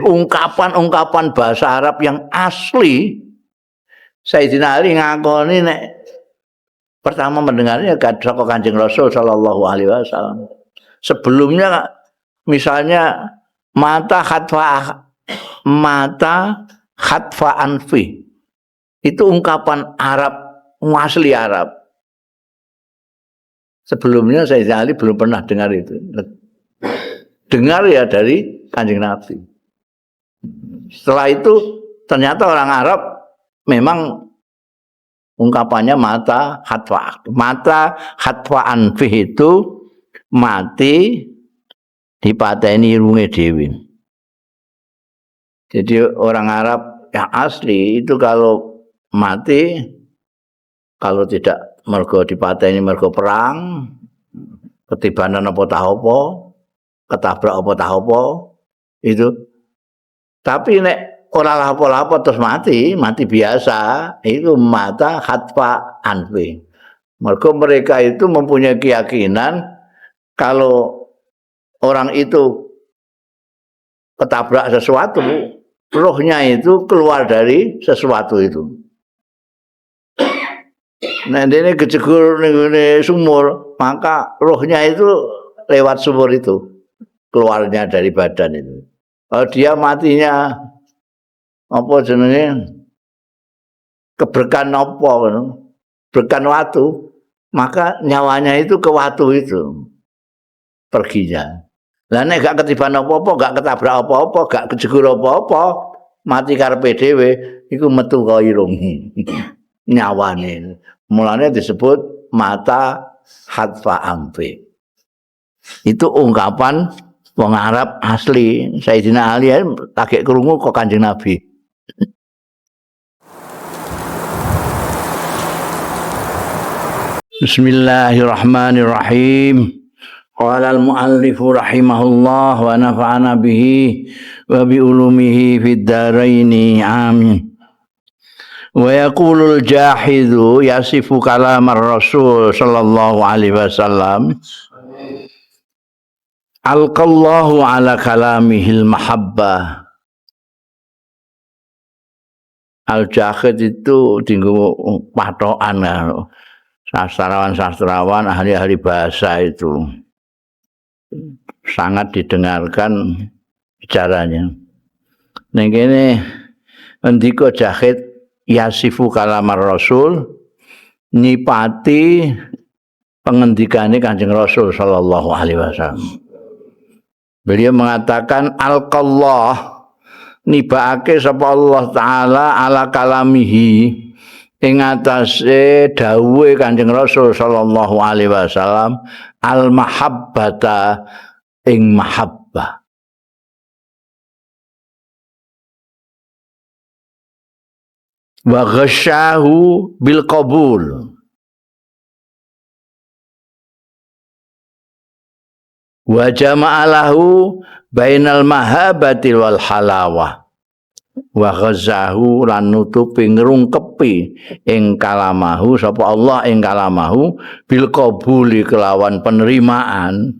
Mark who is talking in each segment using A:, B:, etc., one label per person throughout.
A: Ungkapan-ungkapan bahasa Arab yang asli Sayyidina Ali ngakoni nek pertama mendengarnya saka Kanjeng Rasul sallallahu alaihi wasallam. Sebelumnya misalnya mata khatfa anfi. Itu ungkapan Arab, asli Arab. Sebelumnya Sayyidina Ali belum pernah dengar itu. Dengar ya dari Kanjeng Nabi. Setelah itu ternyata orang Arab memang ungkapannya mata khatfa. Mata khatfa anfi itu mati dipateni irunge dhewe. Jadi orang Arab yang asli itu kalau mati, kalau tidak mergo dipateni mergo perang, ketibanan apa tah apa, ketabrak apa tah apa, itu. Tapi nek ora lapo-lapo terus mati, mati biasa, itu mata khatfa anfi. Mergo mereka itu mempunyai keyakinan kalau orang itu ketabrak sesuatu, rohnya itu keluar dari sesuatu itu. Nah, ini kejegur ning sumur, maka rohnya itu lewat sumur itu, keluarnya dari badan itu. Kalau dia matinya apa jenenge keberkan apa, berkan watu, maka nyawanya itu ke watu itu perginya. Lah nek gak ketiban apa-apa, gak ketabrak apa-apa, gak kejegur apa-apa, mati karepe dhewe, iku metu ka irung. Nyawane. Mulane disebut mata hatfa amfi. Itu ungkapan wong Arab asli. Sayyidina Ali lagi krungu kok Kanjeng Nabi. Bismillahirrahmanirrahim. Qala al-muallif rahimahullah wa nafa'ana bihi wa bi ulumihi fid dharaini amin. Wa yaqulul jahidhu yasifu kalamar rasul sallallahu alaihi wasallam alqallahu ala kalamihil mahabbah. Al-jahid itu dinggo patokan sastrawan-sastrawan ahli-ahli bahasa itu sangat didengarkan bicaranya. Ning kene ngendika jahid yasifu kalamar rasul nyipati pengendikane Kanjeng Rasul sallallahu alaihi wasallam. Beliau mengatakan alqallah nibaake sapa Allah taala ala kalamihi ing atase dawuhe Kanjeng Rasul sallallahu alaihi wasallam al mahabbata ing mahabbah. Wa ghasyahu bil qabul. Wa jama'alahu bainal mahabbati wal halawah. Wa ghazahu lan nutupi ngrungkepi ing kalamahu sapa Allah ing kalamahu bil qabuli kelawan penerimaan.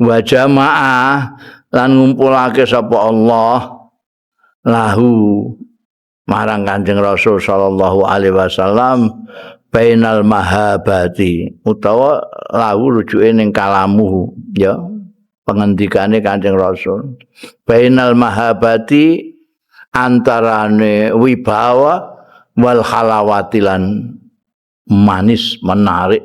A: Wa jama'a lan ngumpulake sapa Allah lahu marang Kanjeng Rasul sallallahu alaihi wasallam bainal mahabati utawa lahu rujuke ning kalamuhu ya pengendikane Kanjeng Rasul bainal mahabati antarane wibawa wal halawati lan manis menarik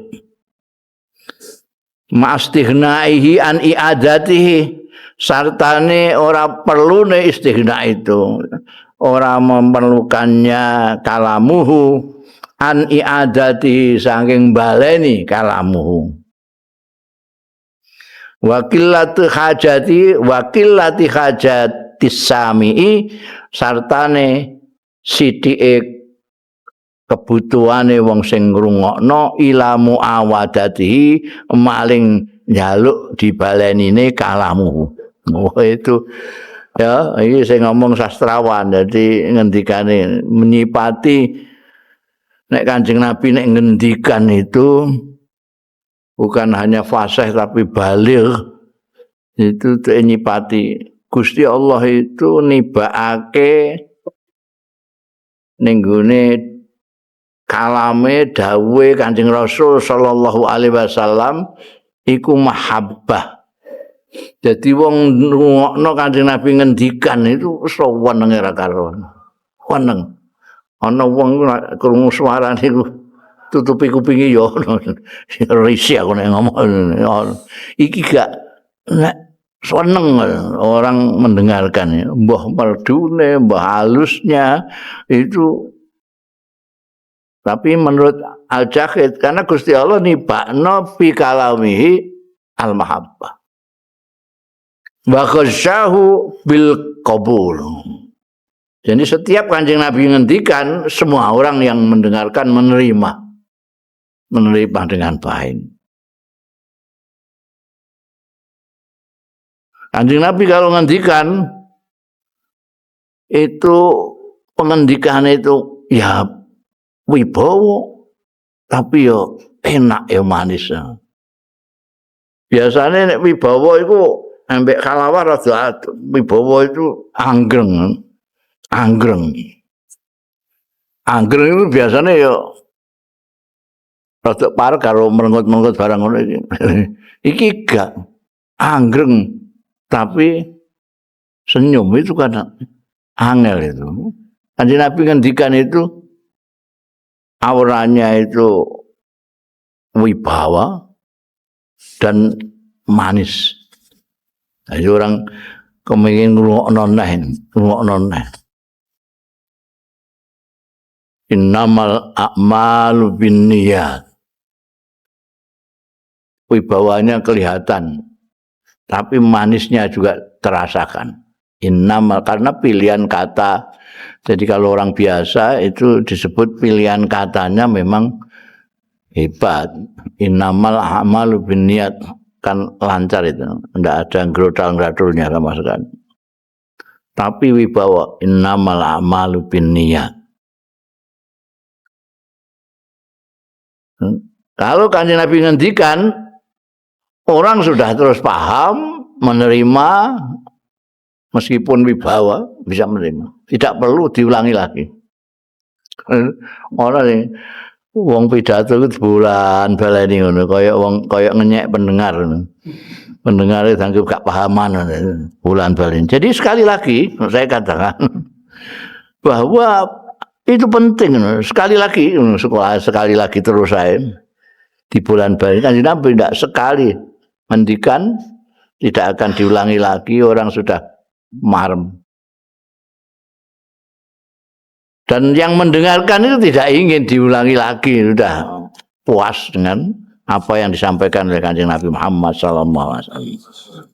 A: ma'astighnaihi an i'adatihi sartane ora perlune istighna itu ora memerlukannya kalamuhu an i'adatihi saking baleni kalamuhu wa qillatu hajati wa qillati hajatis sami'i sartane sithike kebutuhane wong sing ngrungokno ila muawadatihi maling njaluk dibalenine kalamuhu. Oh itu ya, ini saya ngomong sastrawan, jadi ngendikane menyipati nek Kanjeng Nabi nek ngendikan itu bukan hanya fasih tapi baligh, itu nyipati Gusti Allah itu nibakake ning gone kalame dawuhe Kanjeng Rasul sallallahu alaihi wasallam iku mahabbah. Jadi wong ngrungokno Kanjeng Nabi ngendikan itu senenge ra karuan. Seneng. Ana wong krungu suarane iku tutupi kupinge ya ono. Risih aku nek ngomong. Iki gak nek seneng orang mendengarkan, mbah merdune, mbah halusnya itu. Tapi menurut Al-Jahid, karena Gusti Allah nibakno fi kalamihi al-mahabbah. Wa khasyahu bil qabul. Jadi setiap Kanjeng Nabi ngendikan, semua orang yang mendengarkan menerima. Menerima dengan baik. Kanjeng Nabi kalau ngendikan, itu pengendikan itu ya wibawa, tapi ya enak ya manis. Biasanya nek wibawa iku ambek kalawar rada wibawa itu anggreng. Anggreng. Anggreng itu biasanya ya rada parek karo merengut-merengut barang ngono iki. Iki gak anggreng tapi senyum itu kan angel itu. Kanjeng Nabi ngendikan itu auranya itu wibawa dan manis. Jadi orang kepengin ngrungokno neh, ngrungokno neh. Innamal a'malu binniyat. Wibawanya kelihatan, tapi manisnya juga terasakan. Innamal, karena pilihan kata. Jadi kalau orang biasa itu disebut pilihan katanya memang hebat. Innamal a'malu binniyat kan lancar itu, ndak ada grotal-gratulnya sama sekali. Tapi wibawa innamal a'malu binniyat. Kalau Kanjeng Nabi ngendikan, orang sudah terus paham, menerima, meskipun wibawa bisa menerima. Tidak perlu diulangi lagi. Orang sing wong pidato iku bulan baleni ngono, kaya wong kaya ngenyek pendengar ngono. Pendengar itu dianggap gak pahaman ngono, bulan baleni. Jadi sekali lagi saya katakan bahwa itu penting ngono. Sekali lagi sekolah sekali lagi terus saya di bulan baleni Kanjeng Nabi tidak sekali ngendikan, tidak akan diulangi lagi, orang sudah marem. Dan yang mendengarkan itu tidak ingin diulangi lagi, sudah puas dengan apa yang disampaikan oleh Kanjeng Nabi Muhammad sallallahu alaihi wasallam.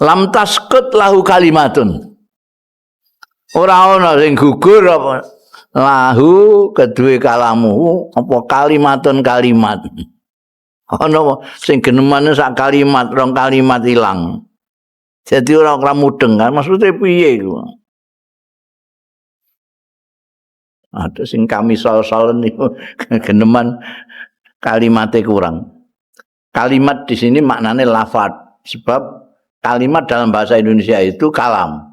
A: Lam taskut lahu kalimatun. Ora ana sing gugur apa lahu kedue kalamu apa kalimatun kalimat. Ana sing genemane sak kalimat, rong kalimat ilang. Jadi ora mudeng kan maksudnya piye iku? Ada sing kami sol-sol niku geneman kalimatnya kurang. Kalimat di sini maknanya lafadz, sebab kalimat dalam bahasa Indonesia itu kalam.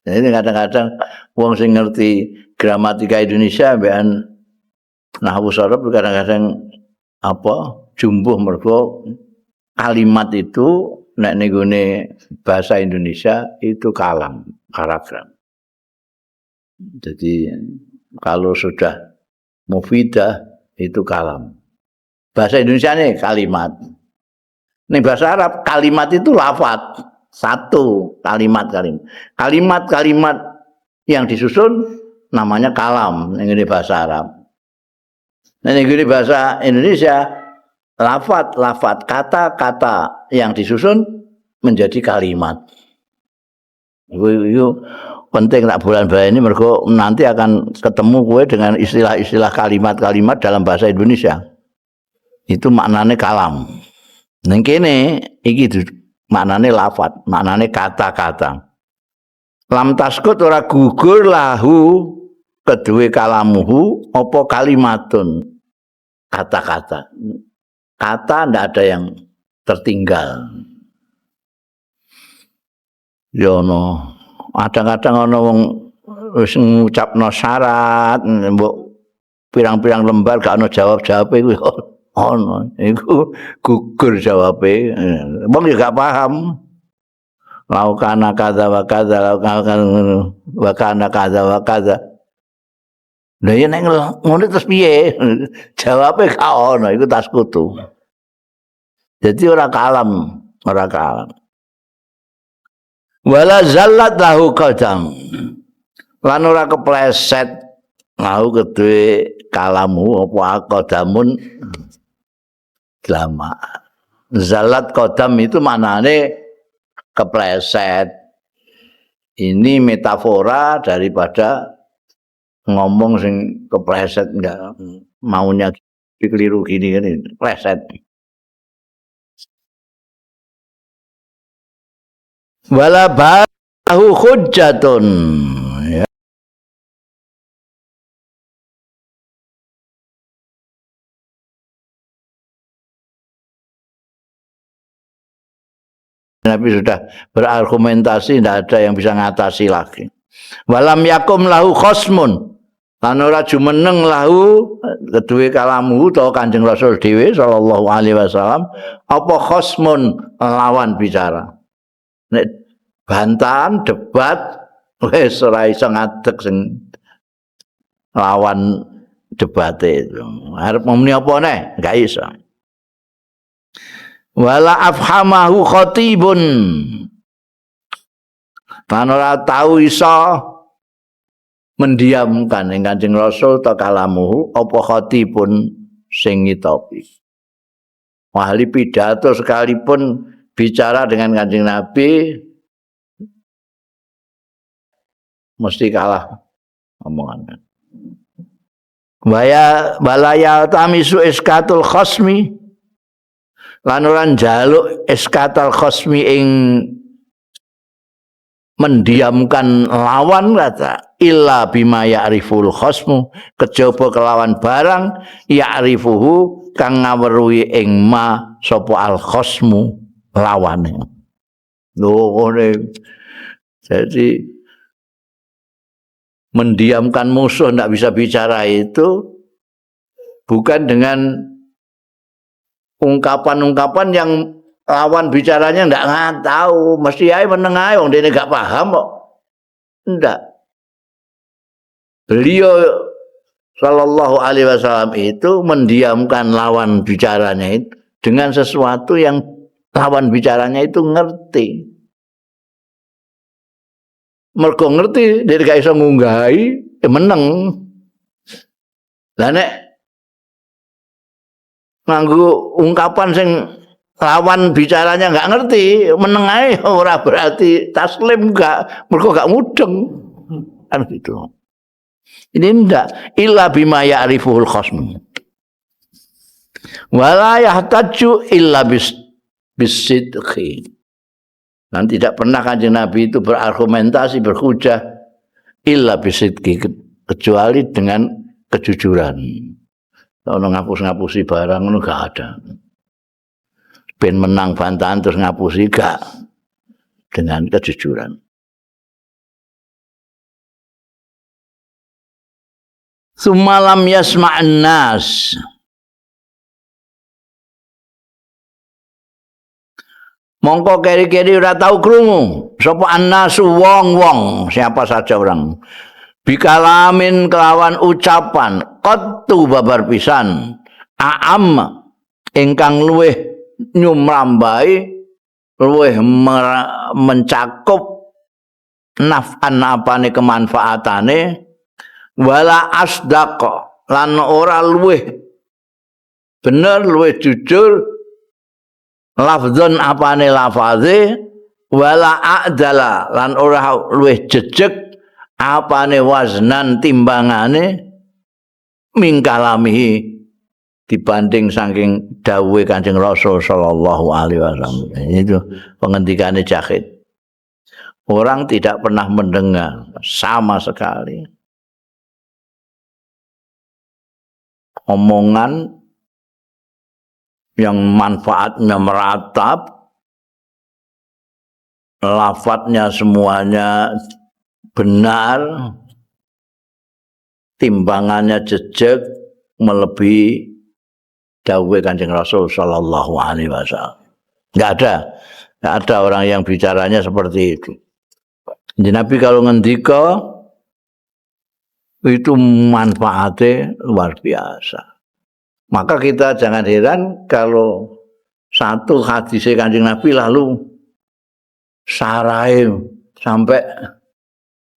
A: Jadi kadang-kadang wong sing ngerti gramatika Indonesia mbekan nahwu sharaf kadang-kadang apa jumbuh mergo kalimat itu nek ning gone bahasa Indonesia itu kalam, paragraf. Jadi kalau sudah mufidah itu kalam. Bahasa Indonesia nih kalimat. Nih bahasa Arab kalimat itu lafadz, satu kalimat kalimat. Kalimat-kalimat yang disusun namanya kalam ning bahasa Arab. Ning bahasa Indonesia lafadz-lafadz kata-kata yang disusun menjadi kalimat. Itu penting tak bulan-bulan ini mergo nanti akan ketemu kowe dengan istilah-istilah kalimat-kalimat dalam bahasa Indonesia. Itu maknane kalam. Ning kene iki maknane lafadz, maknane kata-kata. Lam taskut ora gugur lahu kedue kalamuhu apa kalimatun kata-kata. Kata ndak ada yang tertinggal. Ya ono. Kadang-kadang ana wong wis ngucapno syarat mbok pirang-pirang lembar gak ono jawab-jawabe kuwi ono. Iku gugur jawabe. Wong ya gak paham. Laukana kadza wa kadza, laukana wa kana kadza wa kadza. Lha yen nek ngono terus piye? Jawabe gak ono, iku tas kutu. Jadi ora kalam, ora kalam. Wala zallat lahu qadam. Lan ora kepleset lahu kedue kalamu apa qadamun lama. Zallat qadam itu maknane kepleset. Ini metafora daripada ngomong sing kepleset, enggak maunya keliru gini gini, pleset. Wala bahu hujjatun, ya. Nabi sudah berargumentasi, tidak ada yang bisa ngatasi lagi. Walam yakum lahu khosmun, lan ora jumeneng lahu kedue kalamu utawa Kanjeng Rasul dhewe sallallahu alaihi wasallam apa khosmun lawan bicara. Nek bantahan debat wis ora iso ngadeg sing lawan debate itu. Arep muni apa neh? Enggak iso. Wala afhamahu khatibun, lan ora tau iso mendiamkan ing Kanjeng Rasul ta kalamuhu apa khatibun sing ngitopi. Ahli pidato sekalipun bicara dengan Kanjeng Nabi mesti kalah omongannya. Waya balaya tamisu iskatul khosmi, lan ora njaluk iskatul khosmi ing mendiamkan lawan kata illa bima ya'riful khosmu, kejaba kelawan barang ya'rifuhu kang ngaweruhi ing ma sapa al khosmu lawane. Lho ngene. Jadi mendiamkan musuh ndak bisa bicara itu bukan dengan ungkapan-ungkapan yang lawan bicaranya ndak tahu, mesti ae meneng ae wong dene gak paham kok. Ndak. Beliau sallallahu alaihi wasallam itu mendiamkan lawan bicaranya itu dengan sesuatu yang lawan bicaranya itu ngerti. Mergo ngerti dia gak iso ngunggahi, ya meneng. Lah nek nganggo ungkapan sing lawan bicaranya nggak ngerti, meneng ae ora berarti taslim gak, mergo gak mudeng. Kan gitu. Ini ndak illa bima ya'rifuhul khasm. Wala yahtaju illa bisidqi. Dan tidak pernah Kanjeng Nabi itu berargumentasi, berhujah illa bisidqi, kecuali dengan kejujuran. Kalau ngapus-ngapusi barang ngono gak ada. Ben menang bantahan terus ngapusi gak, dengan kejujuran. Sumalam yasma'an nas. Mongko keri-keri ora tau krungu sapa annasu wong-wong, siapa saja orang. Bikalamin kelawan ucapan qattu babar pisan aam ingkang luweh nyumrambai, luweh mencakup naf'an apane kemanfaatane, wala asdaq lan ora luweh bener, luweh jujur lafdzon apane lafaze, wala a'dala lan ora luweh jejeg apane waznan timbangane mingkalamihi dibanding saking dawuhe Kanjeng Rasul sallallahu alaihi wasallam. Itu pengendikane Jahid. Orang tidak pernah mendengar sama sekali omongan yang manfaatnya meratap, Lafadznya semuanya benar, timbangannya jejeg melebihi dawuhe Kanjeng Rasul sallallahu alaihi wasallam. Enggak ada orang yang bicaranya seperti itu. Jadi Nabi kalau ngendika itu manfaatnya luar biasa. Maka kita jangan heran kalau satu hadis Kanjeng Nabi lalu sarai sampai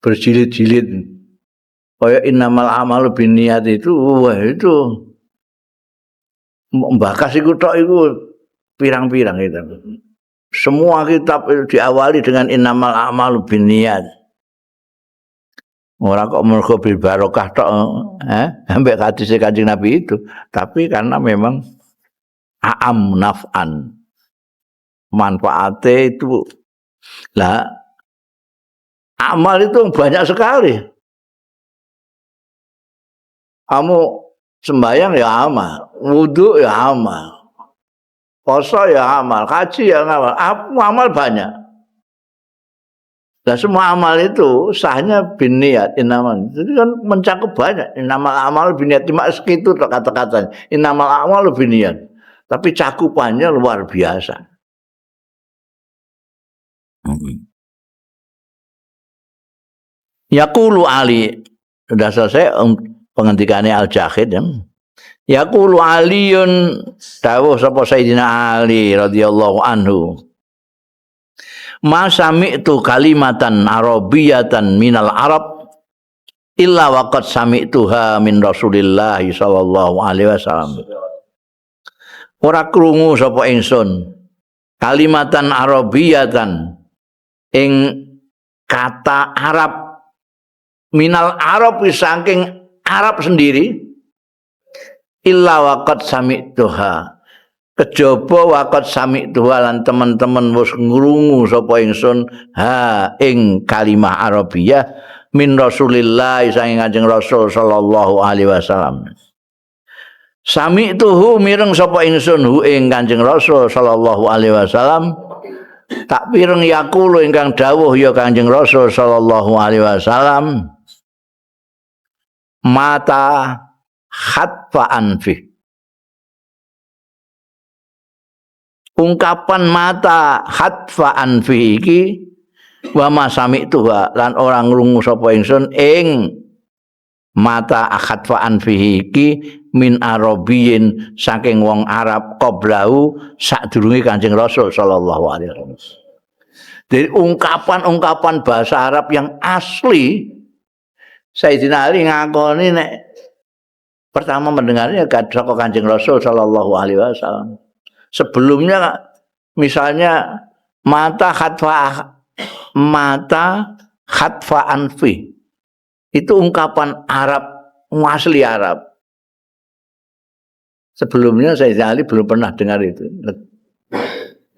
A: berjilid-jilid. Kaya innamal a'malu binniyat itu, wah itu mbakas iku tok iku pirang-pirang itu. Semua kitab itu diawali dengan innamal a'malu binniyat. Ora kok mergo bil barokah tok, ambek hadis Kanjeng Nabi itu, tapi karena memang a'am naf'an. Manfaatnya itu lah, amal itu banyak sekali. Kamu sembahyang ya amal, wudu ya amal, puasa ya amal, haji ya amal, amal banyak. Nah, semua amal itu sahnya binniat, innamal. Jadi kan mencakup banyak. Innamal amal binniat, cuma segitu kata-katanya. Innamal amal binniat. Tapi cakupannya luar biasa. Yaqulu Ali, sudah selesai penghentikannya Al-Jahid ya. Yaqulu Aliyun, dawuh sapa Sayyidina Ali radhiyallahu anhu. Ma sami'tu kalimatan arabiyatan minal arab illa waqad sami'tuha min Rasulillah sallallahu alaihi wasallam. Ora krungu sapa ingsun kalimatan arabiyatan ing kata Arab minal Arab saking Arab sendiri illa waqad sami'tuha kejaba waqad sami'tuha lan teman-teman wis ngrungu sapa ingsun ha ing kalimah Arabiyah min Rasulillah saking Kanjeng Rasul sallallahu alaihi wasallam. Sami'tuhu mireng sapa ingsun hu ing Kanjeng Rasul sallallahu alaihi wasallam tak pireng yaqulu ingkang dawuh ya Kanjeng Rasul sallallahu alaihi wasallam mata khatfa anfi. Ungkapan mata khatfa anfi iki wa ma sami'tu lan ora ngrungu sapa ingsun ing mata khatfa anfi iki min arabiyin saking wong Arab qoblahu sadurunge Kanjeng Rasul sallallahu alaihi wasallam. Jadi ungkapan-ungkapan bahasa Arab yang asli Sayyidina Ali ngakoni nek pertama mendengarnya saka Kanjeng Rasul sallallahu alaihi wasallam. Sebelumnya misalnya mata khatfa anfi itu ungkapan Arab asli Arab. Sebelumnya Sayyidina Ali belum pernah dengar itu.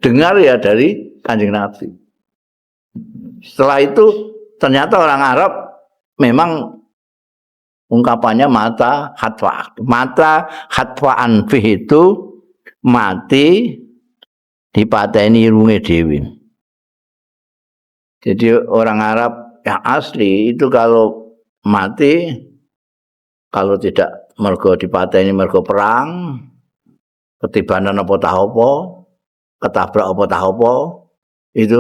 A: Dengar ya dari Kanjeng Nabi. Setelah itu ternyata orang Arab memang ungkapannya mata khatfa. Mata khatfa anfi itu mati dipateni irunge dhewe. Jadi orang Arab yang asli itu kalau mati, kalau tidak mergo dipateni mergo perang, ketibanan apa tah apa, ketabrak apa tah apa, itu.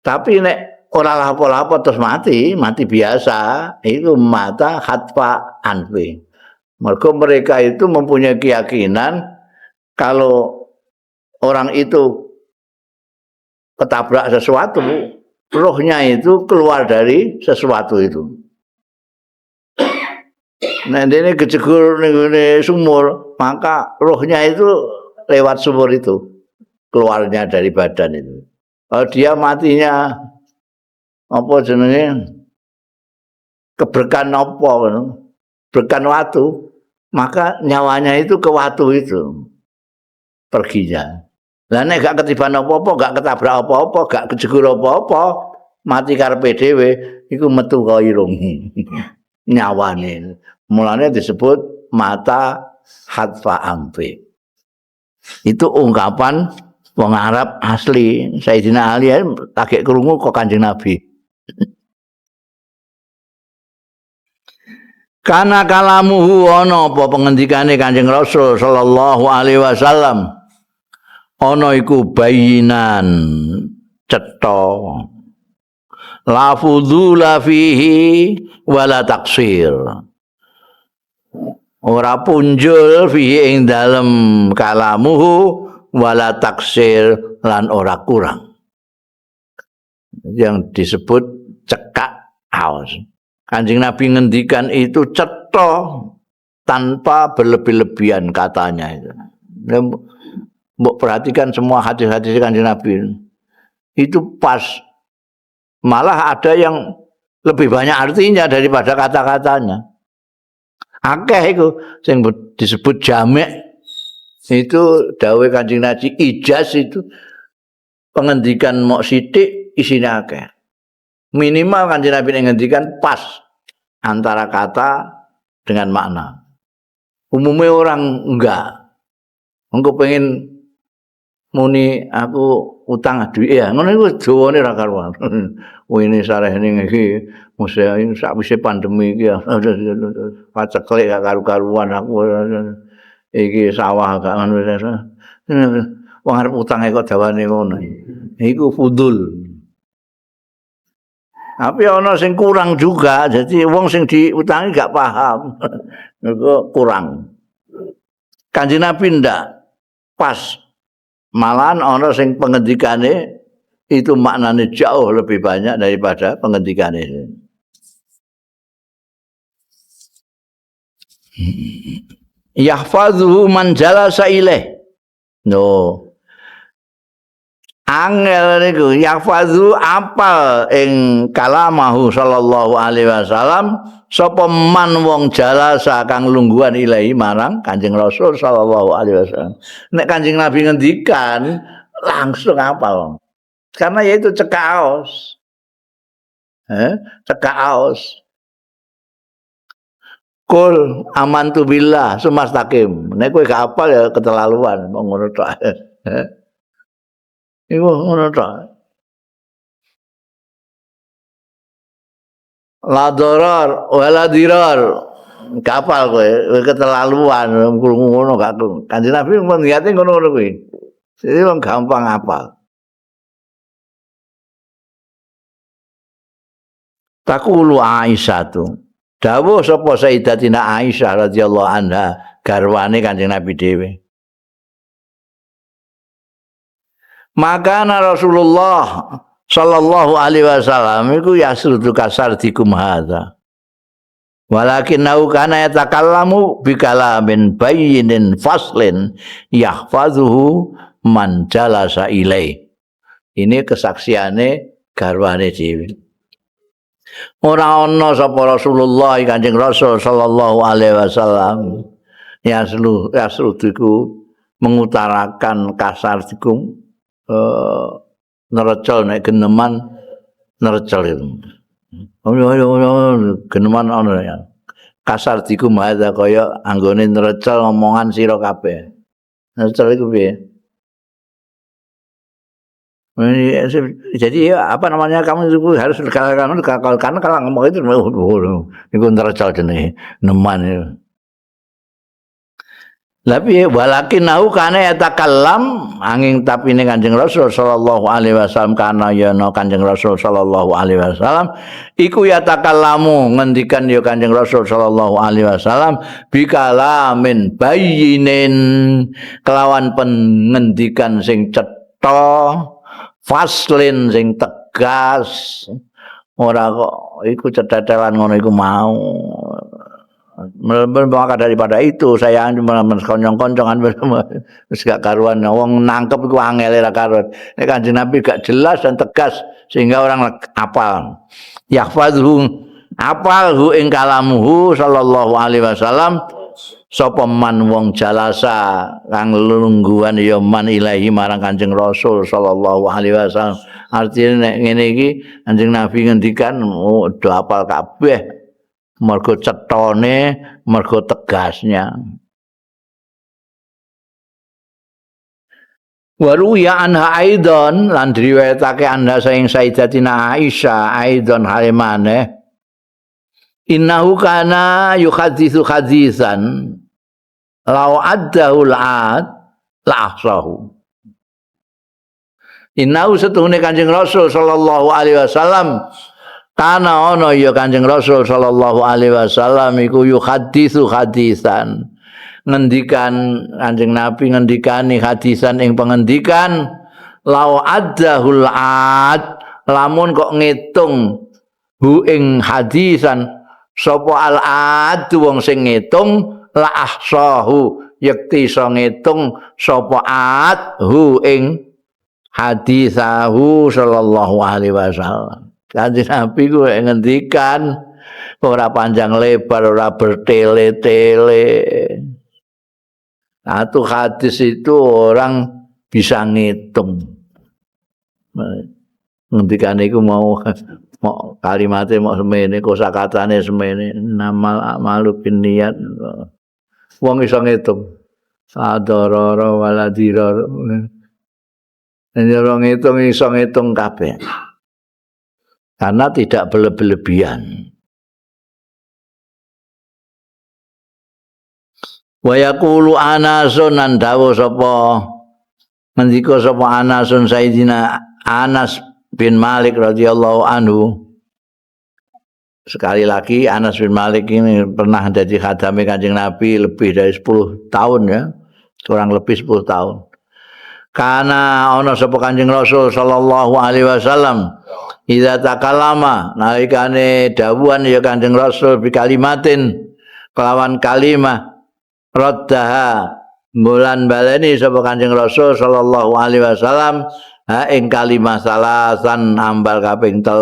A: Tapi nek ora lapo-lapo terus mati, mati biasa, itu mata khatfa anfi. Mergo mereka itu mempunyai keyakinan kalau orang itu ketabrak sesuatu, rohnya itu keluar dari sesuatu itu. Nah, ini kejegur ning sumur, maka rohnya itu lewat sumur itu, keluarnya dari badan itu. Kalau dia matinya apa jenenge keberkan apa, berkan watu, maka nyawanya itu ke watu itu perginya. Lah nek gak ketiban apa-apa, gak ketabrak apa-apa, gak kejegur apa-apa, mati karepe dhewe, iku metu ka irung. Nyawane. Mulane disebut mata hatfa amfi. Itu ungkapan Wong Arab asli Sayyidina Ali lagi krungu kok Kanjeng Nabi. Kana kalamuhu ana apa pengendikane Kanjeng Rasul sallallahu alaihi wasallam ana iku bayinan cetha la fudula fihi wala taksir ora punjul fihi ing dalem kalamuhu wala taksir lan ora kurang yang disebut cekak aos. Kanjeng Nabi ngendikan itu cetha tanpa berlebih-lebihan katanya itu. Mbok perhatikan semua hadis-hadis Kanjeng Nabi itu pas, malah ada yang lebih banyak artinya daripada kata-katanya. Akeh iku sing disebut jamek itu dawuh Kanjeng Nabi ijaz itu pengendikan mok sithik isine akeh. Minimal Kanjeng Nabi ngendikan pas antara kata dengan makna. Umumnya orang enggak. Engko pengen muni aku utang duit ya, ngono iku dawane ra karuan. Ini sarehne iki mesti sakwise pandemi iki paceklik gak karu-karuan aku iki sawah gak ngono. Wong arep utange kok dawane ngono. Iku fudul. Tapi ana sing kurang juga, jadi wong sing diutangi gak paham. Mergo kurang. Kanjeng Nabi ndak pas. Malahan ana sing pengendikane itu maknane jauh lebih banyak daripada pengendikane. Yahfazuhu man jalasa ilaih. No. Angel niku yahfazu apal ing kalamahu sallallahu alaihi wasallam sapa man wong jalasa kang lungguhan ilahi marang Kanjeng Rasul sallallahu alaihi wasallam. Nek Kanjeng Nabi ngendikan langsung apal. Karena yaitu cekaos. Cekaos. Kul amantu billah sumastaqim. Nek kowe gak apal ya keterlaluan ngono tok. Iku ngono tok. La darar wala dirar. Kapal kowe keterlaluan krungu ngono gak. Kanjeng Nabi ngendikane ngono-ngono kuwi. Jadi wong gampang apal. Taqulu Aisyah tu. Dawuh sapa Sayyidatina Aisyah radhiyallahu anha garwane Kanjeng Nabi dhewe. Maka Rasulullah sallallahu alaihi wasallam iku yasrudu kasardikum hadza. Walakinnahu kana yatakallamu bikalamin bayyinin faslin yahfazuhu man jalasa ilaih. Ini kesaksiane garwane dhewe. Ora ana sapa Rasulullah Kanjeng Rasul sallallahu alaihi wasallam yasrudiku mengutarakan kasardikum nerecel nek geneman nerecel itu. Geneman ana ya. Kasar diku mahadha kaya anggone nerecel omongan sira kabeh. Nerecel iku piye? Jadi ya, apa namanya kamu itu harus karena kalau ngomong itu iku nerecel jenenge neman itu. Tapi walakin nahu kana yatakallam angin tapine Kanjeng Rasul sallallahu alaihi wasallam kana ya Kanjeng Rasul sallallahu alaihi wasallam iku yatakallamu ngendikan ya Kanjeng Rasul sallallahu alaihi wasallam bikalamin bayyinin kelawan pengendikan sing cetha faslin sing tegas ora kok iku cetetelan ngono iku mau. Maka daripada itu saya cuma konyong-koncongan wis gak karuan wong nangkep iku angele ra karuan. Nek Kanjeng Nabi gak jelas dan tegas sehingga orang apal. Yahfazhu apal hu ing kalamuhu sallallahu alaihi wasallam sapa man wong jalasa kang lungguhan ya man ilahi marang Kanjeng Rasul sallallahu alaihi wasallam. Artine nek ngene iki Kanjeng Nabi ngendikan do apal kabeh. Mergo cetone, mergo tegasnya. Wa ruwiya anha aidon lan diriwayatake anha saing Sayyidatina Aisyah aidon halimane innahu kana yuhaditsu hadisan law addahu al-ad la ahsahu. Innahu setuhune Kanjeng Rasul sallallahu alaihi wasallam kana ana ya Kanjeng Rasul sallallahu alaihi wasallam iku yuhaditsu hadisan ngendikan Kanjeng Nabi ngendikani hadisan ing pengendikan lau addahul ad lamun kok ngitung hu ing hadisan sapa al ad wong sing ngitung la ahsahu yekti iso ngitung sapa ad hu ing hadisahu sallallahu alaihi wasallam. Kanjeng Nabi ku ngendikan ora panjang lebar ora bertele-tele. Satu hadis itu orang bisa ngitung. Ngendikane iku mau kalimate mau semene, kosakatane semene, namal amalu binniyat. Wong iso ngitung. Sadarara waladirar. Nek ora ngitung iso ngitung kabeh. Karena tidak berlebihan. Wa yaqulu Anasun nan dawuh sapa ngendika sapa Anasun Sayyidina Anas bin Malik radhiyallahu anhu. Sekali lagi Anas bin Malik ini pernah jadi khadame Kanjeng Nabi lebih dari 10 tahun ya, kurang lebih 10 tahun. Kana ana sapa Kanjeng Rasul sallallahu alaihi wasallam idza takallama nalikane dawuhan ya Kanjeng Rasul bi kalimatin kelawan kalimah raddaha bulan baleni sapa Kanjeng Rasul sallallahu alaihi wasallam ha ing kalimah salasan ambal kaping 3.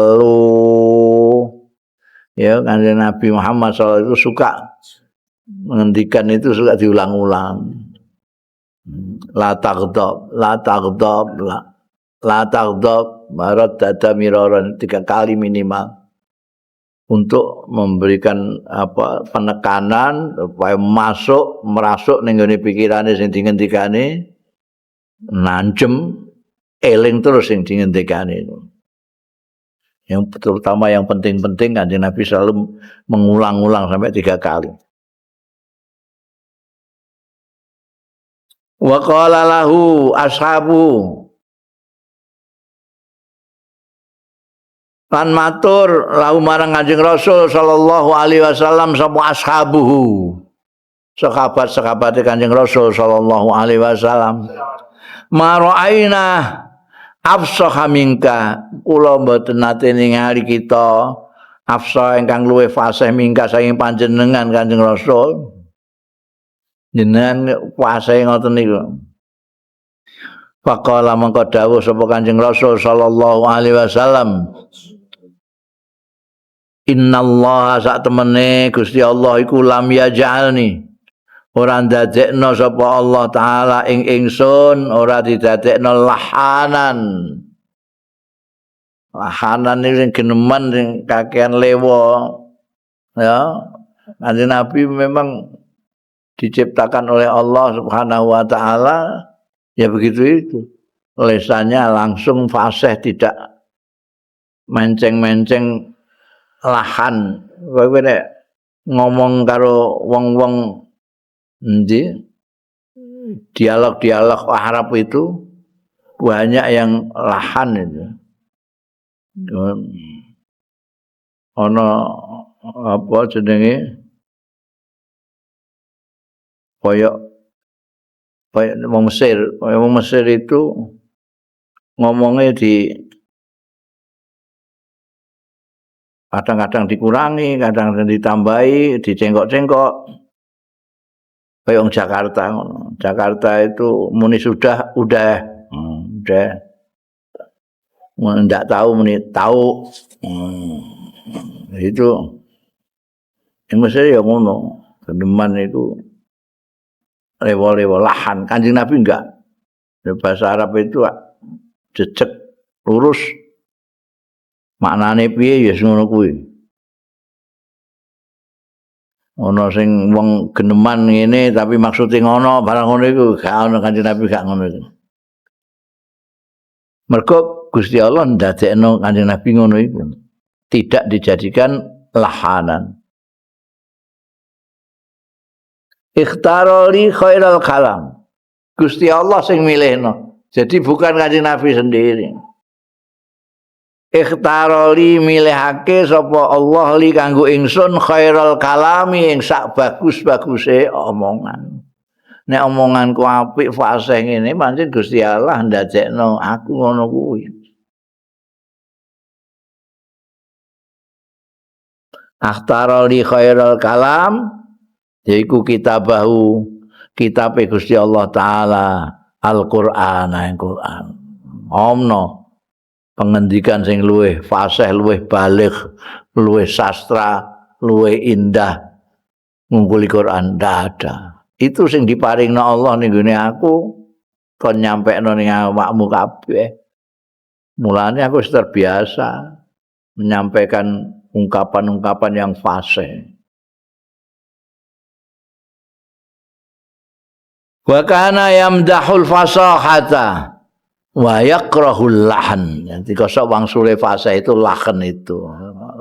A: Ya Kanjeng Nabi Muhammad sallallahu alaihi wasallam itu suka mengendikan itu suka diulang-ulang. La taghdab, la taghdab, la taghdab, maraddada miraran 3 kali minimal. Untuk memberikan apa penekanan supaya masuk merasuk ning gone pikirane sing dingendikane nancem eling terus sing dingendikane itu. Yang terutama yang penting-penting Kanjeng Nabi selalu mengulang-ulang sampai 3 kali. Wa qala lahu ashabu lan matur lahu marang Kanjeng Rasul sallallahu alaihi wasallam sapa ashabuhu sahabat-sahabate Kanjeng Rasul sallallahu alaihi wasallam ma ra'aina afsaha minka kula mboten nate ningali kita afsah ingkang luwih fasih minka saking panjenengan Kanjeng Rasul. Jenengan fasih ngoten niku. Faqala mengko dawuh sapa Kanjeng Rasul sallallahu alaihi wasallam innallaha sak temene Gusti Allah iku lam yaj'alni ora ndadekno sapa Allah taala ing ingsun ora didadekno lahanan. Lahanan iki sing geneman sing kakean lewa ya. Kanjeng Nabi memang diciptakan oleh Allah Subhanahu wa taala ya begitu itu. Lesannya langsung fasih tidak menceng-menceng lahan. Kowe nek ngomong karo wong-wong endi dialog-dialog Arab itu banyak yang lahan itu. Ana apa jenenge koyok wong Mesir, wong Mesir itu ngomongnya di kadang-kadang dikurangi, kadang-kadang ditambahi, dicengkok-cengkok. Kayak wong Jakarta, Jakarta itu muni sudah, udah, udah. Ndak tahu muni tahu. Itu yang Mesir ya ngono, geneman itu lewo-lewo lahan. Kanjeng Nabi enggak. Bahasa Arab itu jejeg lurus. Maknane piye ya ngono kuwi. Ana sing wong geneman ngene tapi maksude ngono barang ngono iku gak ono. Kanjeng Nabi gak ngono iku. Mergo Gusti Allah ndadekno Kanjeng Nabi ngono iku. Tidak dijadikan lahanan. Ikhtaroli khairal kalam. Gusti Allah sing milihno. Jadi bukan Kanjeng Nabi sendiri. Ikhtaroli milihake sapa Allah li kanggo ingsun khairal kalami ing sak bagus-baguse omongan. Nek omonganku apik fasih ngene pancen Gusti Allah ndadekno aku ngono kuwi. Akhtaroli khairal kalam yaiku kitabahu kitabe Gusti Allah taala Al-Qur'an ing Qur'an. Omno pengendikan sing luwih fasih, luwih baligh, luwih sastra, luwih indah ngungkuli Qur'an ndak ada. Itu sing diparingno Allah ning gone aku kon nyampekno ning awakmu kabeh. Mulane aku wis terbiasa menyampaikan ungkapan-ungkapan yang fasih. Wa kana yamdahul fasahata wa yakrahul lahn. Jadi kosok wangsule fasih itu lahn itu.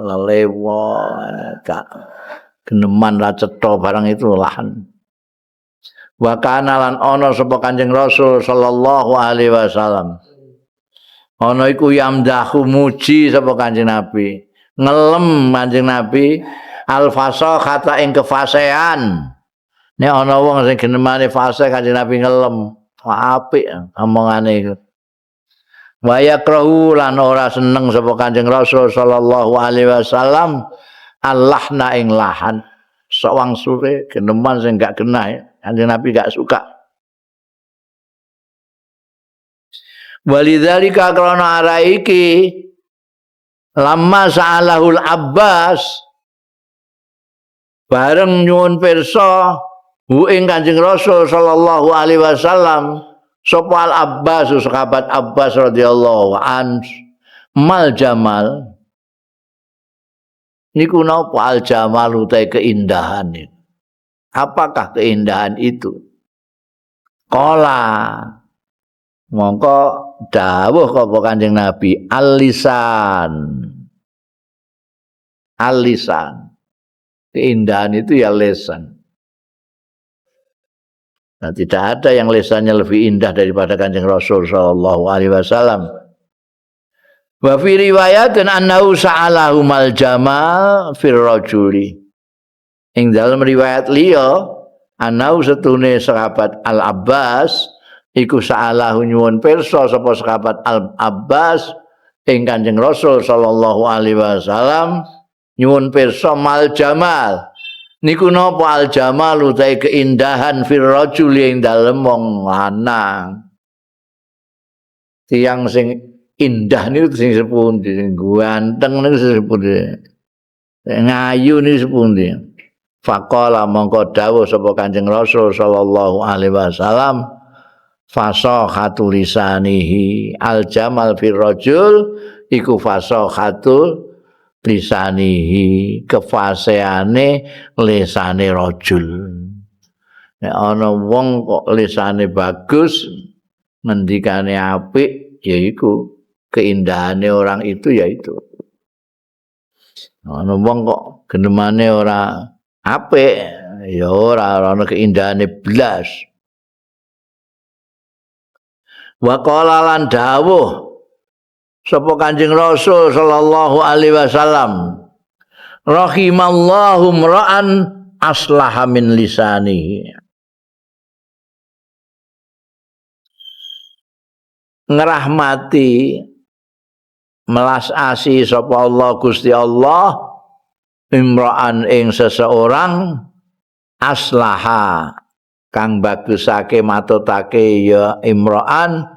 A: Lelewo, gak geneman ra cetha barang itu lahn. Wa kana lan ana sapa Kanjeng Rasul sallallahu alaihi wasallam. Ana iku yamdahu muji sapa Kanjeng Nabi. Ngelem Kanjeng Nabi al fasahata ing kefasehan. Nek ana wong sing genemane fasih Kanjeng Nabi ngelem, apik omongane iku. Wa yakrahu lan ora seneng sapa Kanjeng Rasul sallallahu alaihi wasallam allahna ing lahan. Sawang sure geneman sing gak genah, Kanjeng Nabi gak suka. Walidzalika krana ara iki lamma sa'alahul Abbas bareng nyuwun pirsa hu ing Kanjeng Rasul sallallahu alaihi wasallam sapa Al Abbas sahabat Abbas radhiyallahu an mal jamal niku napa al jamal utahe keindahan itu. Apakah keindahan itu? Qala mongko dawuh sapa Kanjeng Nabi al-lisan. Al-lisan. Keindahan itu ya lisan. Nah, tidak ada yang lisannya lebih indah daripada Kanjeng Rasul sallallahu alaihi wasallam. Wa fi riwayatin annahu sa'alahu mal jamal fir rajuli. Ing dalam riwayat liya annahu setune sahabat Al Abbas iku sa'alahu nyuwun pirsa sapa sahabat Al Abbas ing Kanjeng Rasul sallallahu alaihi wasallam nyuwun pirsa mal jamal. Niku napa al jamal utahe keindahan fir rajuli ing dalem wong lanang. Tiyang sing indah niku sing sepundi, sing ganteng niku sing sepundi, ngayu niku sepundi. Faqala mongko dawuh sapa Kanjeng Rasul sallallahu alaihi wasallam fasahatu lisanihi al jamal fir rajul iku fasahatu lisanihi kefaseane lisane rajul. Nek ana wong kok lisane bagus, ngendikane apik, yaiku keindahane orang itu ya itu. Ana wong kok genemane ora apik, ya ora ana keindahane blas. Wa qala lan dawuh sapa Kanjeng Rasul sallallahu alaihi wasallam rahimallahu mra'an aslaha min lisanihi. Ngrahmati melas asih sapa Allah Gusti Allah imra'an ing seseorang aslaha kang bagusake matutake ya imra'an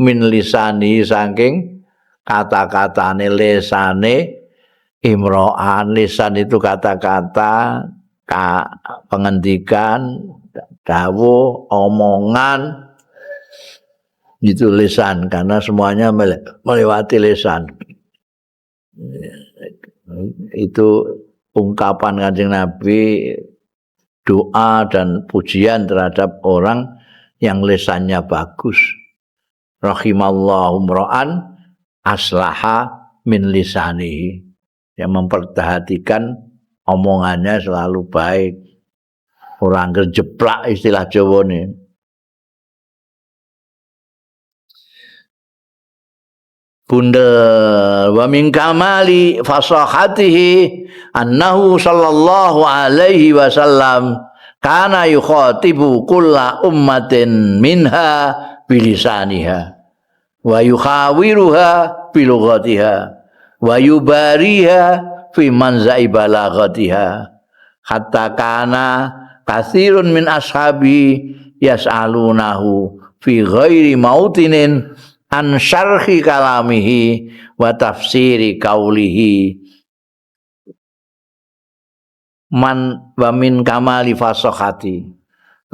A: min lisani saking kata-katane lesane imro'an. Lisan itu kata-kata, pengendikan, dawuh, omongan, itu lisan karena semuanya melewati lisan. Itu ungkapan Kanjeng Nabi, doa dan pujian terhadap orang yang lisannya bagus. Rahimallahu mra'an aslaha min lisanihi, yang memperhatikan omongannya selalu baik, ora ngejeplak istilah Jawane. Bundel wa min kamali fasahatihi annahu sallallahu alaihi wasallam kana yukhatibu kulla ummatin minha bilisaniha wa yukhawiruha bilughatiha wa yubariha fi manza'i balaghatiha hatta kana katsirun min ashabi yas'alunahu fi ghairi mautinin an syarhi kalamihi wa tafsiri kaulihi. Man wa min kamali fasahati,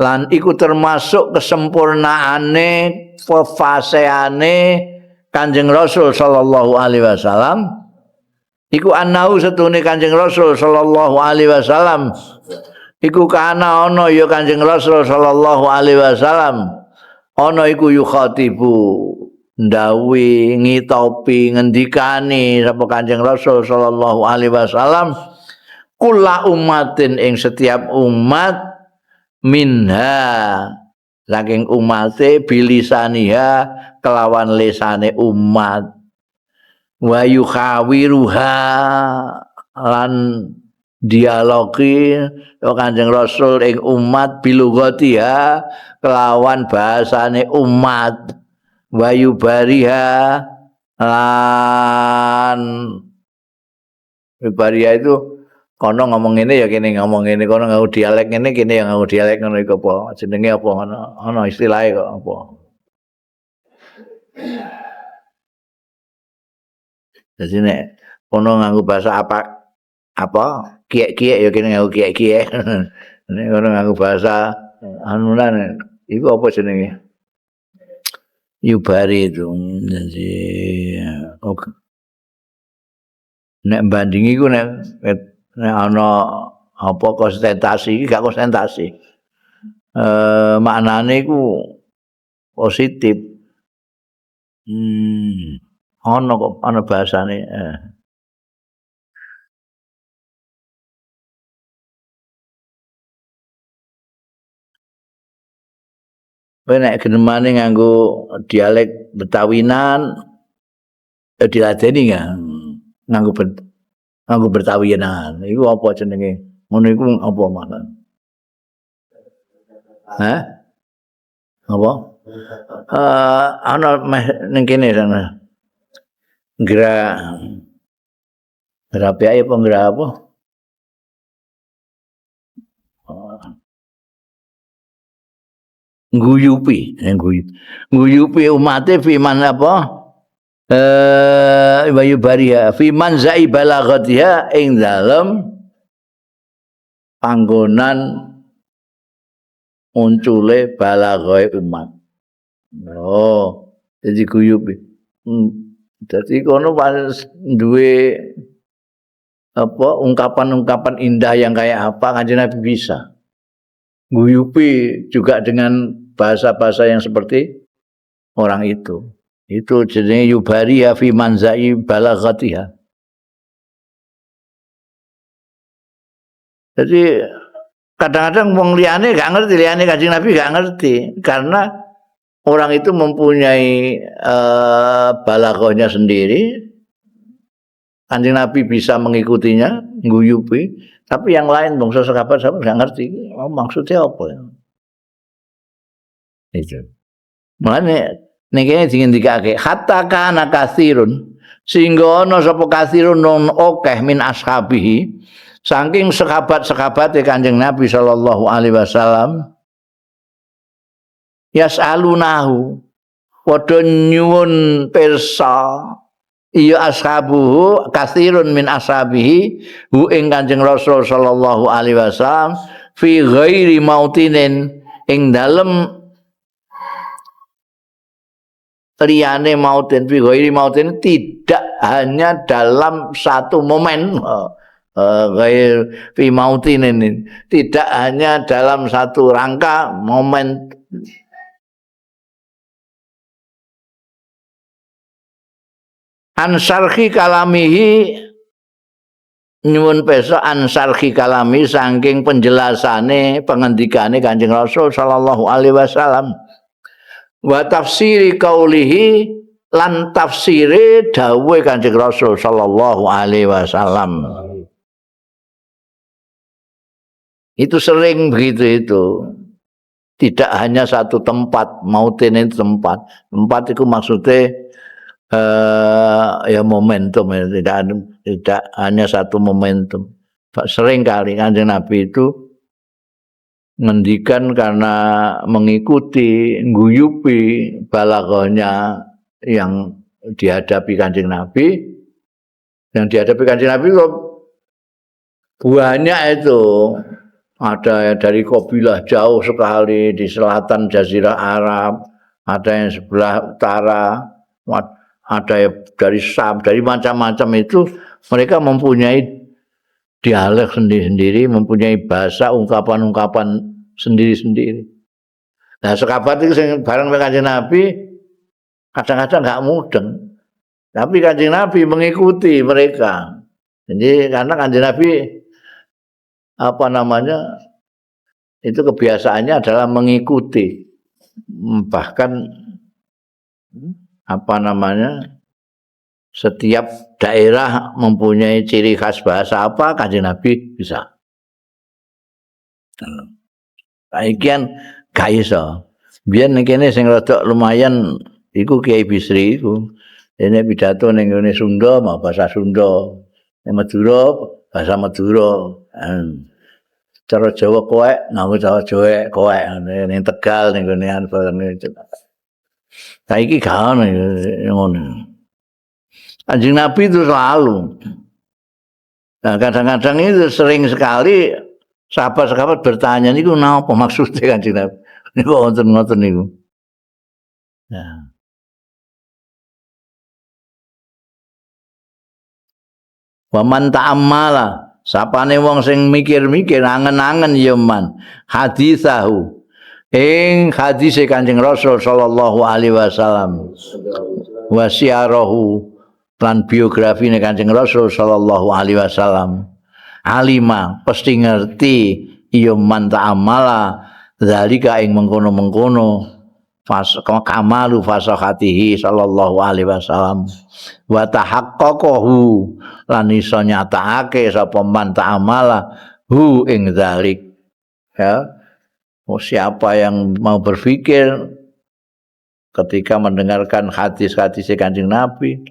A: lan iku termasuk kesempurnaane kefaseane Kanjeng Rasul sallallahu alaihi wasallam iku annahu setune Kanjeng Rasul sallallahu alaihi wasallam iku kana ana ya Kanjeng Rasul sallallahu alaihi wasallam ana iku yukhatibu ndawi ngitopi ngendikani sapa Kanjeng Rasul sallallahu alaihi wasallam kula umatin ing setiap umat minha saking umate bilisaniha kelawan lisane umat wa yukhawiruha lan dialogi Kanjeng Rasul ing umat bilughatiha kelawan bahasane umat wa yubariha lan yubariha itu kono ngomong ngene ya kene ngomong ngene, kono nganggo dialek ngene kene ya nganggo dialek ngono iku apa jenenge apa ngono ana istilahe kok apa. Jadi nek kono nganggo bahasa apa apa kiek-kiek ya kene nganggo kiek-kiek. Nek kono nganggo bahasa anunan iku apa jenenge? Yubari itu. Jadi oke. Nek bandingi ku nek ana apa konsentrasi iki gak konsentrasi. Maknane iku positif. Ana kok ana bahasane. Kowe nek genemane nganggo dialek Betawinan diladeni ya nganggo nganggo Betawinan. Iku apa jenenge? Ngono iku apa maknane? Hah? Apa? Ana meh ning kene sana. Gra Grape apa gra apa? Guyupi, guyupi umate fi man apa? Wa yubariha fi manza'i balaghatiha ing dalem panggonan muncule balaghae umat. Oh, jadi guyupi. Dadi kono duwe apa ungkapan-ungkapan indah yang kayak apa Kanjeng Nabi bisa. Guyupi juga dengan bahasa-bahasa yang seperti orang itu. Itu jenenge yubariha fi manza'i balaghatiha. Jadi kadang-kadang wong liyane gak ngerti, liyane Kanjeng Nabi gak ngerti karena orang itu mempunyai balaghahnya sendiri. Kanjeng Nabi bisa mengikutinya, guyupi, tapi yang lain bangsa sahabat gak ngerti. Oh, maksudnya apa ya? Itu. Mulane ning kene dingendikake hatta kana katsirun sehingga ana sapa katsirun non akeh min ashabihi saking sahabat-sahabate Kanjeng Nabi sallallahu alaihi wasallam yasalunahu padha nyuwun pirsa iya ashabuhu katsirun min ashabihi hu ing Kanjeng Rasul sallallahu alaihi wasallam fi ghairi mautinin ing dalem liyane mautin fi ghairi mautin tidak hanya dalam satu momen ghair fi mautin ini tidak hanya dalam satu rangka momen Ansarhi kalamihi nyuwun peso ansarhi kalami saking penjelasane pengendikane Kanjeng Rasul sallallahu alaihi wasallam wa tafsiri qaulihi lan tafsire dawuhe Kanjeng Rasul sallallahu alaihi wasallam. Itu sering begitu itu. Tidak hanya satu tempat, mautin itu tempat. Tempat itu maksudnya ya momentum, ya. Tidak hanya satu momentum. Sering kali Kanjeng Nabi itu ngendikan karena mengikuti, ngguyupi balaghahnya yang dihadapi Kanjeng Nabi. Yang dihadapi Kanjeng Nabi kok banyak itu. Ada yang dari kabilah jauh sekali di selatan Jazirah Arab, ada yang sebelah utara, ada yang dari Syam, dari macam-macam itu mereka mempunyai dialek sendiri-sendiri, mempunyai bahasa ungkapan-ungkapan sendiri-sendiri. Nah, sekabat itu sing bareng Kanjeng Nabi kadang-kadang nggak mudeng. Tapi Kanjeng Nabi mengikuti mereka. Jadi karena Kanjeng Nabi itu kebiasaannya adalah mengikuti, bahkan setiap daerah mempunyai ciri khas bahasa apa Kanjeng Nabi bisa. Saiki gak iso. Biyen ning kene sing rada lumayan iku Kiai Bisri iku. Dene pidato ning ngene Sunda mau bahasa Sunda, ning Madura bahasa Madura. Cara Jawa koek, nganggo cara Jawa koek, ning Tegal ning ngene bareng. Saiki gak ono ngono. Kanjeng Nabi itu selalu. Nah, kadang-kadang itu sering sekali sahabat-sahabat bertanya niku napa maksudnya Kanjeng Nabi? Niku wonten ngoten niku. Nah. Wa man ta'ammala, sapane wong sing mikir-mikir angen-angen ya man hadisahu ing hadise Kanjeng Rasul sallallahu alaihi wasallam wa siyarahu lan biografine Kanjeng Rasul sallallahu alaihi wasallam, alima pasti ngerti ya man ta'amala zalika ing mengkono-mengkono kamalu fasahatihi sallallahu alaihi wasallam wa tahaqqaqahu lan iso nyatakake sapa man ta'amala hu ing zalik. Ya, siapa yang mau berpikir ketika mendengarkan hadis-hadis Kanjeng Nabi,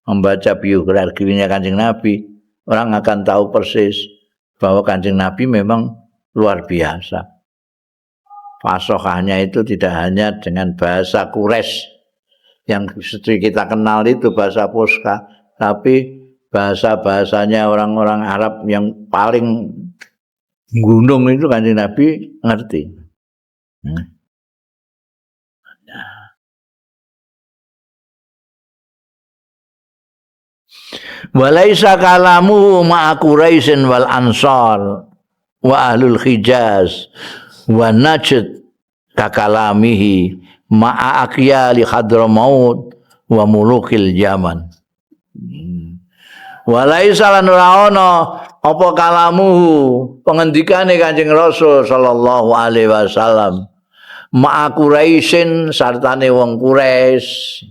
A: membaca biografinya Kanjeng Nabi, orang akan tahu persis bahwa Kanjeng Nabi memang luar biasa. Fasohahnya itu tidak hanya dengan bahasa Quraisy yang seperti kita kenal itu bahasa Fusha, tapi bahasa-bahasanya orang-orang Arab yang paling gunung itu Kanjeng Nabi ngerti. Walaisa kalamu ma'a Quraisyin wal Ansar wa ahlul Hijaz wa Najd kakalamihi ma'a aqyali Hadramaut wa mulukil Yaman. Walaisa lan ora ana apa kalamuhu pengendikane Kanjeng Rasul sallallahu alaihi wasallam ma'a Quraisyin sartane wong Quraisy,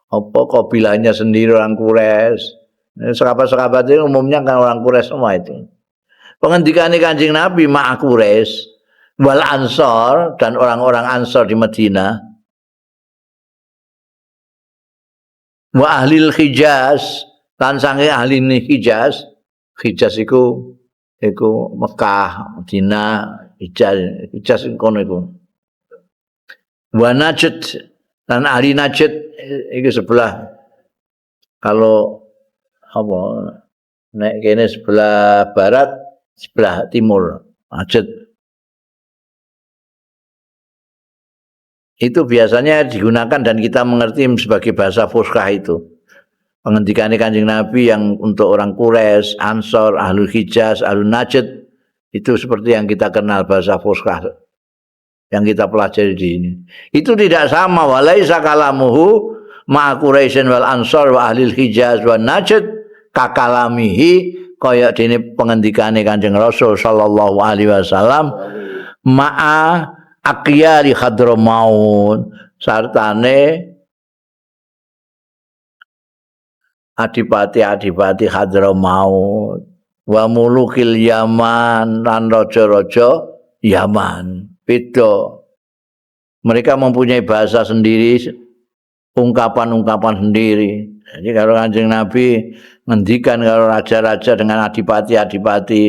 A: apa kabilahnya sendiri orang Quraisy. Sahabat-sahabat ini umumnya kan orang Quraisy semua itu. Pengendikane Kanjeng Nabi ma'a Quraisy wal Ansor dan orang-orang Ansor di Madinah wa ahlil Hijaz lan sange ahli Hijaz. Hijaz iku Mekah, Madinah, Hijaz, Hijaz kono iku. Wa Najd lan ahli Najd iku sebelah, kalau apa nek kene sebelah barat, sebelah timur Najd. Itu biasanya digunakan dan kita mengerti sebagai bahasa Fusha itu. Pengendikane Kanjeng Nabi yang untuk orang Quraisy, Ansor, Ahlul Hijaz, Ahlul Najd itu seperti yang kita kenal bahasa Fusha yang kita pelajari di sini. Itu tidak sama walaisa kalamuhu ma'a Quraisyin wal Ansar wa ahlil Hijaz wa Najd kakalamihi kaya dene pengendikane Kanjeng Rasul sallallahu alaihi wasallam ma'a aqyari Hadramaut sartane adipati-adipati Hadramaut wa mulukil Yaman lan raja-raja Yaman. Beda. Mereka mempunyai bahasa sendiri, ungkapan-ungkapan sendiri. Jadi kalau Kanjeng Nabi ngendikan kalau raja-raja dengan adipati-adipati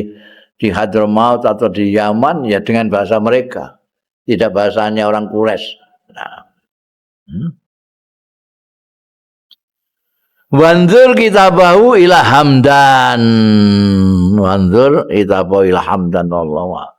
A: di Hadramaut atau di Yaman ya dengan bahasa mereka, tidak bahasanya orang Quraisy. Nah. Wanzur kitabahu ila Hamdan. Wanzur kitabahu ila Hamdan. Wallahu a'lam.